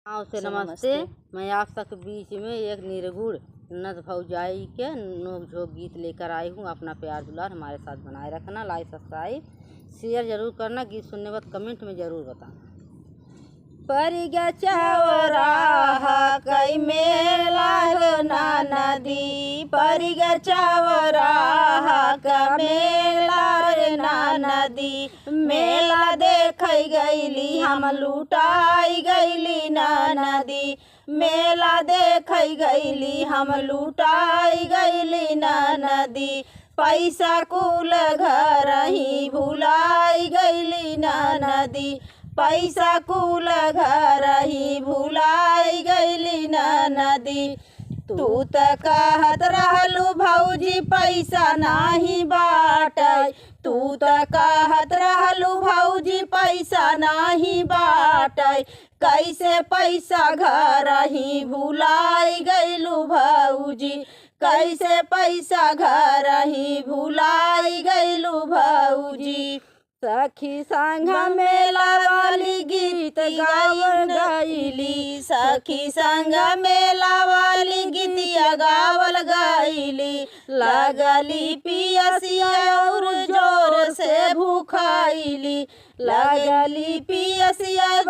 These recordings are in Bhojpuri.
गाँव से से नमस्ते। नमस्ते। मैं आप सबके बीच में एक निर्गुण नद भौजाई के नोक झोंक गीत लेकर आई हूँ। अपना प्यार दुलार हमारे साथ बनाए रखना, लाइक सब्सक्राइब शेयर जरूर करना। गीत सुनने के बाद कमेंट में ज़रूर बताना। पर चौराहा कई मेला हो ना नदी, पर चौराहा का मेला रे ना नदी। मेला देख गईली हम लूटाई गईली ना नदी, मेला देख गईली हम लूटाई गईली ना नदी। पैसा कुल घर ही भुलाई गईली ना नदी, पैसा कुल घर ही भुलाई गईली ना नदी। तू त कहत रहलू भौजी पैसा नाही बाटै, तू त कहत रहलू भौजी पैसा नाही बाटै। कैसे पैसा घर ही भुलाई गईलू भौजी, कैसे पैसा घर ही भुलाई गईलू भौजी। सखी संग मेला वाली गीत गावल गईली, सखी संग मेला वाली गीतिया गावल गईली। लगली पियसिया और जोर से भूखाइली, लगली पियसिया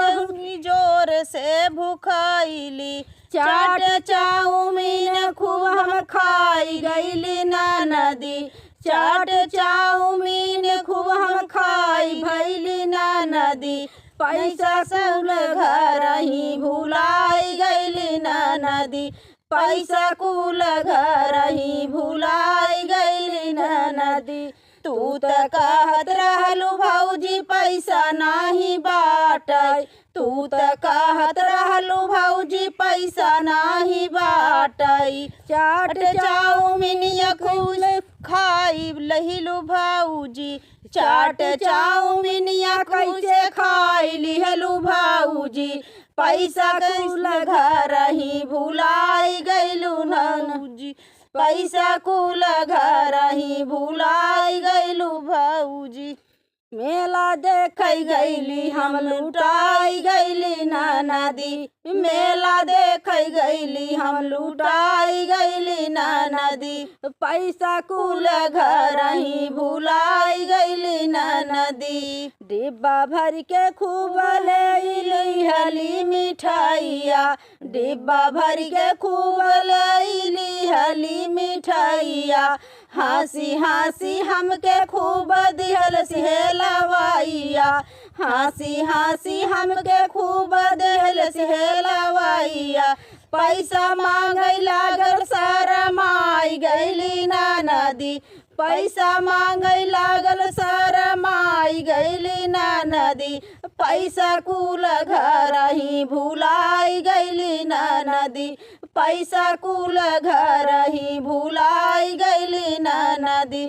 जोर से भूखाइली। चाट चाउमीन खूब हम खाई गईली ना नदी, चाट चाउमीन खूब हम खाई भैली ना नदी। पैसा कुल घर ही भुलाई गईली ना नदी, पैसा कुल घर ही भुलाई गईली ना नदी। तू त कहत रहलू भौजी पैसा नाही बाटै, तू त कहत रहलू भौजी पैसा नाही बाटै। चाट चाउमीन खूब खाई लहिलू भौजी, चाट चाउमीन कैसे खाई लिहलू भौजी। पैसा कुल घर ही भुलाई गईलू भौजी, पैसा कुल घर ही भुलाई गईलू भौजी। मेला देख गईली हम लूटाई गईली ना नदी, मेला देख गईली हम लूटाई गईली ना नदी। पैसा कुल घर ही भुलाई गईली ना नदी। डिब्बा भर के खूब लैली हली मिठाइया, डिब्बा भर के खूब लैली हली मिठाइया। हंसी हंसी हमके खूब दिहल सिहेलवाइया, हंसी हंसी हमके खूब दिहल सिहेलवाइया। पैसा मांगे लागल शरमाई गईली ना नदी, पैसा मांगे लागल शरमाई गईली ना नदी। पैसा कुल घर ही भुलाई गईली ना नदी, पैसा कुल घर ही भुलाई गईली ना नदी।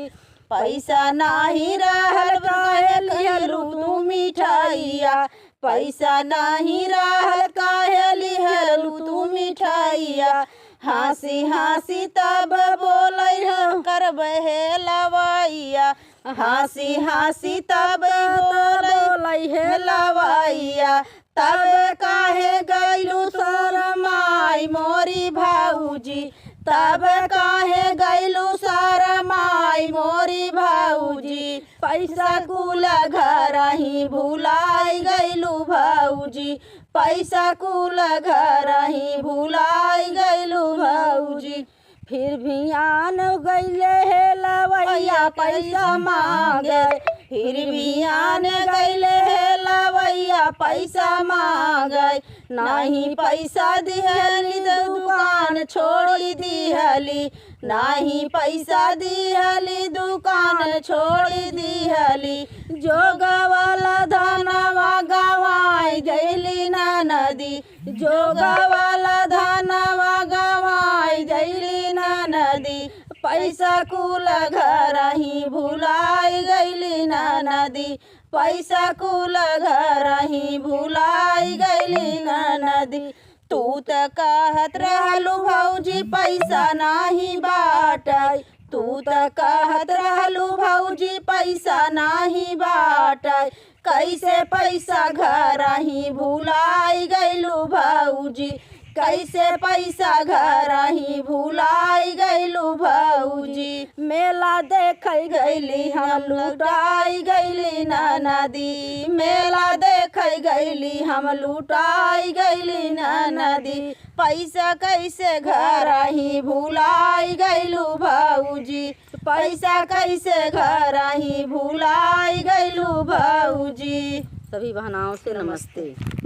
पैसा नाही रहल काहे लिहलू तू मिठाइया, पैसा नाही रहल काहे लिहलू तू मिठाइया। हंसी हंसी तब बोलै करबै हे लवैया, हंसी हंसी तब बोलै हे लवैया। तब काहे गईलू शरमाई मोरी भौजी, तब काहे गईलू शरमाई मोरी भौजी। पैसा कुल घर ही भुलाई गईलू भौजी, पैसा कुल घर ही भुलाई गईलू भौजी। फिर भी आन गईले हे लवैया पैसा मांगे, फिर भी आन गईले हे लवैया पैसा मांगे। नाही पैसा दिहली दुकान छोड़ी दिहली, नाही पैसा दिहली दुकान छोड़ी दिहली। जोगवाला धनवा गवाई गईली ना नदी, जोगवाला धनवा गवाई गईली ना नदी। पैसा कुल घर ही भुलाई गईली ना नदी, पैसा कुल घर ही भुलाई गईली ना नदी। तू त कहत रहलू भौजी पैसा नाही बाटै, तू त कहत रहलू भौजी पैसा नाही बाटै। कैसे पैसा घर ही भुलाई गइलू भौजी, कैसे पैसा घर ही भुलाई गइलू भौजी। मेला देख गइली हम लुटाई गइली ननदी, मेला देख गइली हम लुटाई गइली ननदी। पैसा कैसे घर ही भुलाई गइलू भौजी, पैसा कैसे घर ही भुलाई गइलू भौजी। सभी बहनाओं से नमस्ते।